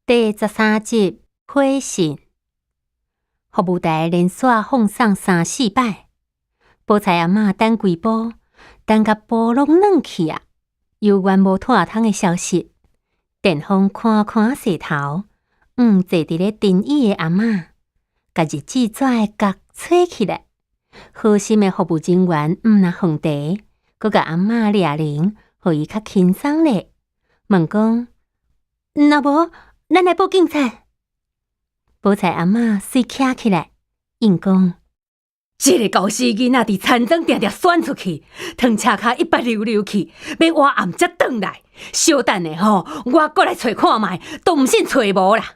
第13集批信，服務台連續放送三四擺，寶釵阿嬤等規晡，等甲埔攏軟去啊，猶原無蔡通的消息。電風寬寬勢頭，坐佇咧藤椅的阿嬤，共日子紙的角揣起來。好心的服務人員毋若放茶，閣共阿嬤掠鈴，予伊較輕鬆咧。問講：若無，咱來報警察。寶釵阿嬤隨徛起來，應講：這个猴死囡仔佇田莊定定竄出去，褪車跤一擺溜溜去，欲倚暗才轉來。小等下吼，我閣來揣看覓，都毋信揣無啦。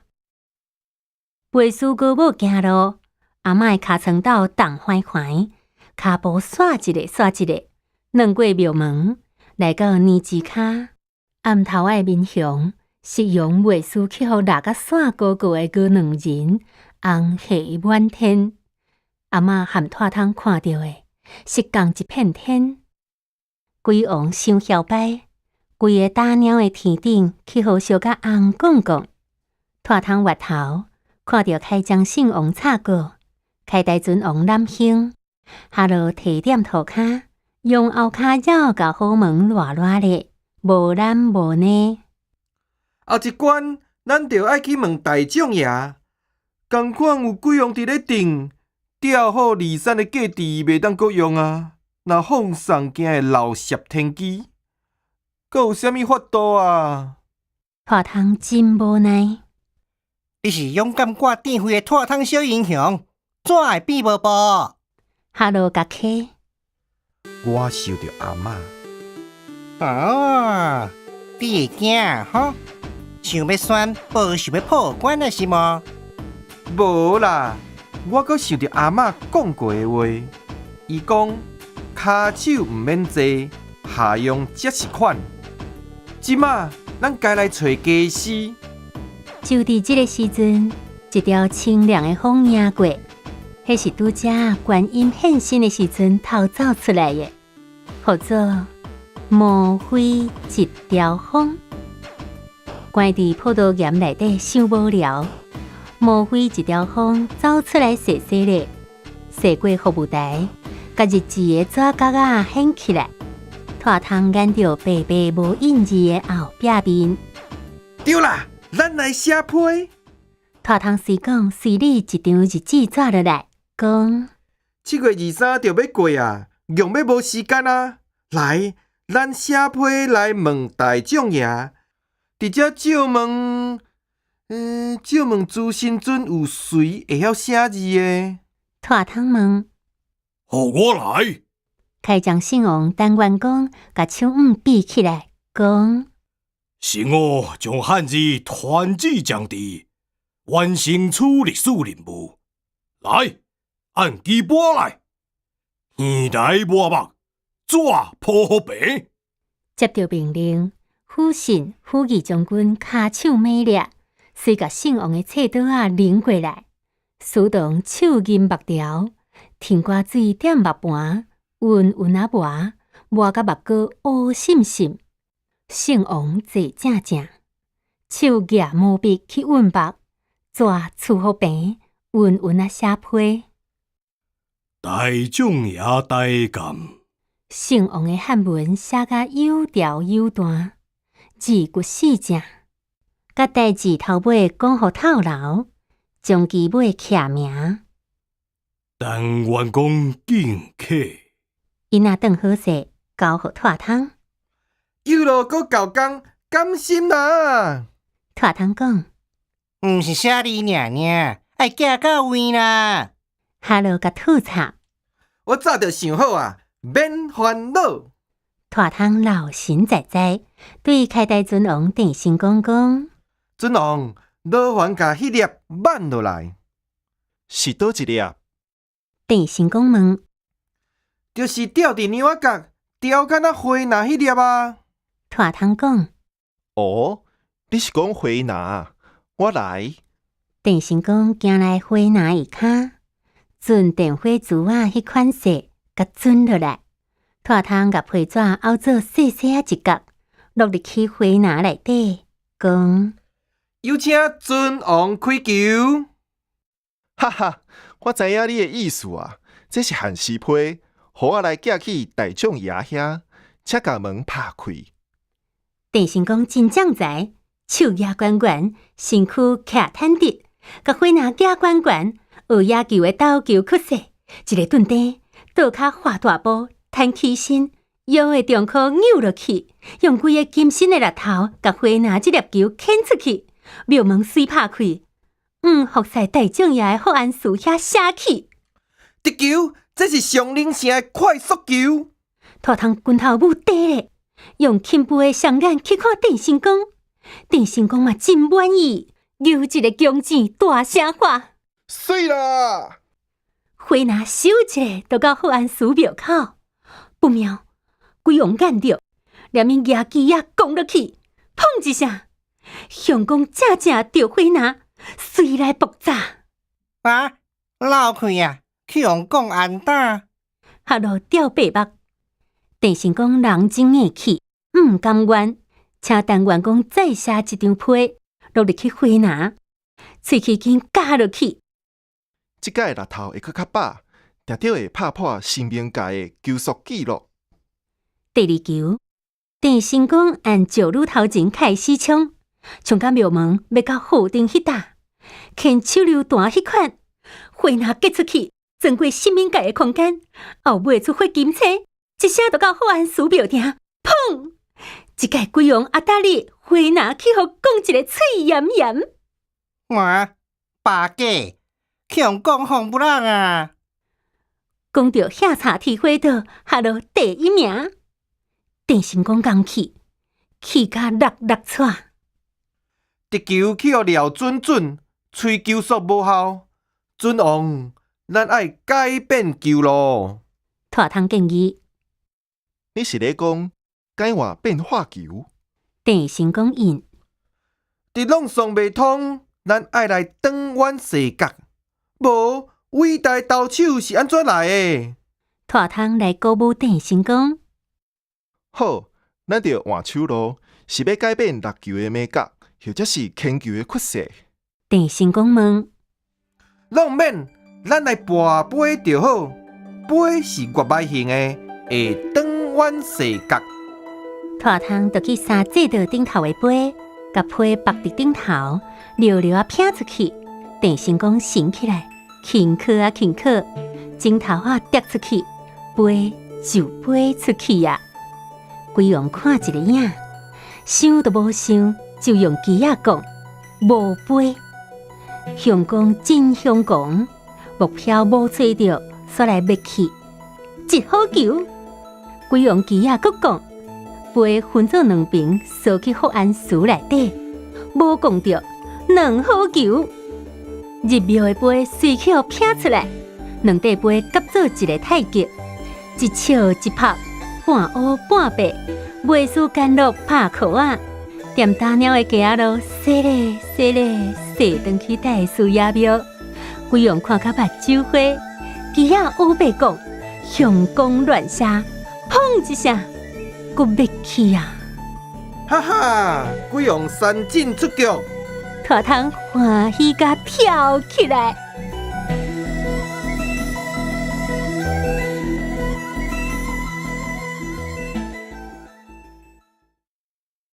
袂輸哥母行路，阿嬤的尻床斗動緩緩，跤步煞一个煞一个，轉過廟門，來到年枝跤，暗頭仔的民雄。是用袂輸去予衲甲散高高的高兩人，紅霞滿天。阿嬤含蔡通看著的是仝一片天。鬼王傷囂擺，規个打鳥的天頂去予燒甲紅滾滾。蔡通越頭看著開漳聖王插誥，開台尊王攬胸，哈囉提點塗跤，用後跤繞共虎門熱熱咧，無懶無懶。後一關，咱著愛去問大將爺，仝款有幾項佇咧定，調虎離山的計佇袂當閣用啊！若放送驚會漏泄天機，閣有啥物法度啊？蔡通真無奈。你是勇敢掛電費的蔡通小英雄，怎會變無步？哈囉共起。我想著阿嬤。哦，你會驚吼？想欲宣，無想欲破關啊，是無？無啦，我閣想著阿嬤講過的話，伊講跤手毋免濟，下用才是款。這馬咱該來揣家私。就佇這个時陣，一條清涼的風迎過，彼是拄才觀音現身的時陣逃走出來的，號做莫非一條風。關佇葡萄園內底傷無聊，莫非一條風走出來踅踅咧，踅過服務台，共日誌的紙角仔掀起來，蔡通眼著白白無印字的後壁面。對啦，咱來寫批。蔡通隨講隨理一張日子紙落來，講7月23就欲過啊，用欲無時間啊！來，咱寫批來問大將爺。佇遮借問，借問諸神尊有誰會曉寫字的？蔡通問，予我來。開漳聖王陳元光共手腕比起來，講：是我將漢字傳旨將至，完成此歷史任務。來，按基撥來，耳來抹目，紙鋪予平。接著命令。虎信、虎義將軍跤手猛掠，隨共聖王的冊刀仔擰過來，書童手銀墨條，停瓜水點目盤，勻勻仔磨，磨甲目膏烏滲滲。聖王坐正正，手舉毛筆去韻墨，紙捒予平，勻勻仔寫批。大將爺大感。聖王的漢文寫甲有條有段。字骨四正，共代誌頭尾講予透流，將其尾刻名。陳元光敬客。伊若轉好勢，交予蔡通。又落閣夠工，甘心啦！蔡通講，毋是寫字爾爾，愛寄到位啦。哈囉共吐槽。我早就想好啊，免煩惱。蔡通老神在在，對開台尊王鄭成功講：尊王，勞煩共彼粒挽落來。是佗一粒？鄭成功問：就是吊佇娘仔角，雕敢若花籃彼粒啊。蔡通講：哦，你是講花籃？我來。鄭成功行來花籃下跤，準電火珠仔彼款勢，共鑽落來。蔡通共批紙拗做細細仔一角，落入去花籃內底，講：有請尊王開球。哈哈，我知影你的意思啊，這是限時批，予我來寄去大將爺遐，請共門拍開。鄭成功真將才，手舉懸懸，身軀徛坦直，共火拿舉懸懸，學野球的投球曲線，一个頓轉，倒跤畫大步，彈起身，腰的中箍扭落去，用規个金身的力頭，共火拿這粒球牽出去，廟門隨拍開，予在大將爺的福安寺遐寫去。直球，這是上靈城的快速球。塗窗拳頭母低咧，用貧富的雙眼去看鄭成功，鄭成功嘛真滿意，扭一个強箭，大聲喊：媠啦！火拿咻一下，就到福安寺廟口，不妙，鬼王眼著，連面舉支仔攻落去，砰一聲，向公正正著火拿，隨來爆炸。啊，漏氣啊，去予講安打，下落吊白目。鄭成功人真硬氣，毋甘願，請陳元光再寫一張批，落入去火拿，喙齒筋咬落去。這擺的力頭會閣較飽，定著會拍破新兵界的球速紀錄。第二球，鄭成功按石女頭前開始衝，衝到廟門欲到河頂彼搭，牽手榴彈彼款，火拿擊出去，鑽過神明界的空間，後尾出火金車，一聲就到福安寺廟埕，砰！這擺鬼王阿達利火拿去予講一个喙炎炎。哇，罷假，去予講風不浪啊！講著遐插鐵火刀，下落第一名。鄭成功共氣，氣甲落落喘。直球去予廖準準，吹球速無效。尊王，咱愛改變球路。塗窗建議。你是咧講改換變化球？鄭成功應。直挵算袂通，咱愛來長彎細角。無偉大投手是按怎來的？塗窗來鼓舞鄭成功。好，咱著換手路，是欲改變抐球的眉角，或者是牽球的曲線？鄭成功問。攏免，咱來跋杯就好。杯是月眉形的，會長彎細角。塗窗就去三制桌頂頭的杯，共批縛佇頂頭，溜溜仔拚出去。鄭成功神起來，輕巧啊輕巧，指頭仔疊出去，杯就飛出去啊！鬼王看一个影，想都無想，就用支仔講無飛。向公真向公，目標無揣著，煞來滅去，一好球。鬼王支仔閣講，杯分做兩爿，掃去福安寺內底，無講著兩好球。入廟的杯隨去予拚出來，兩塊杯合做一个太極，一笑一拍，半烏半白，袂輸干樂拍殼仔，踮打鳥的街仔路，踅咧踅咧踅轉去大師爺廟，鬼王看甲目睭花，支仔烏白講，向公亂射，砰一聲，閣滅去啊！哈哈，鬼王三振出局。塗窗歡喜甲跳起來。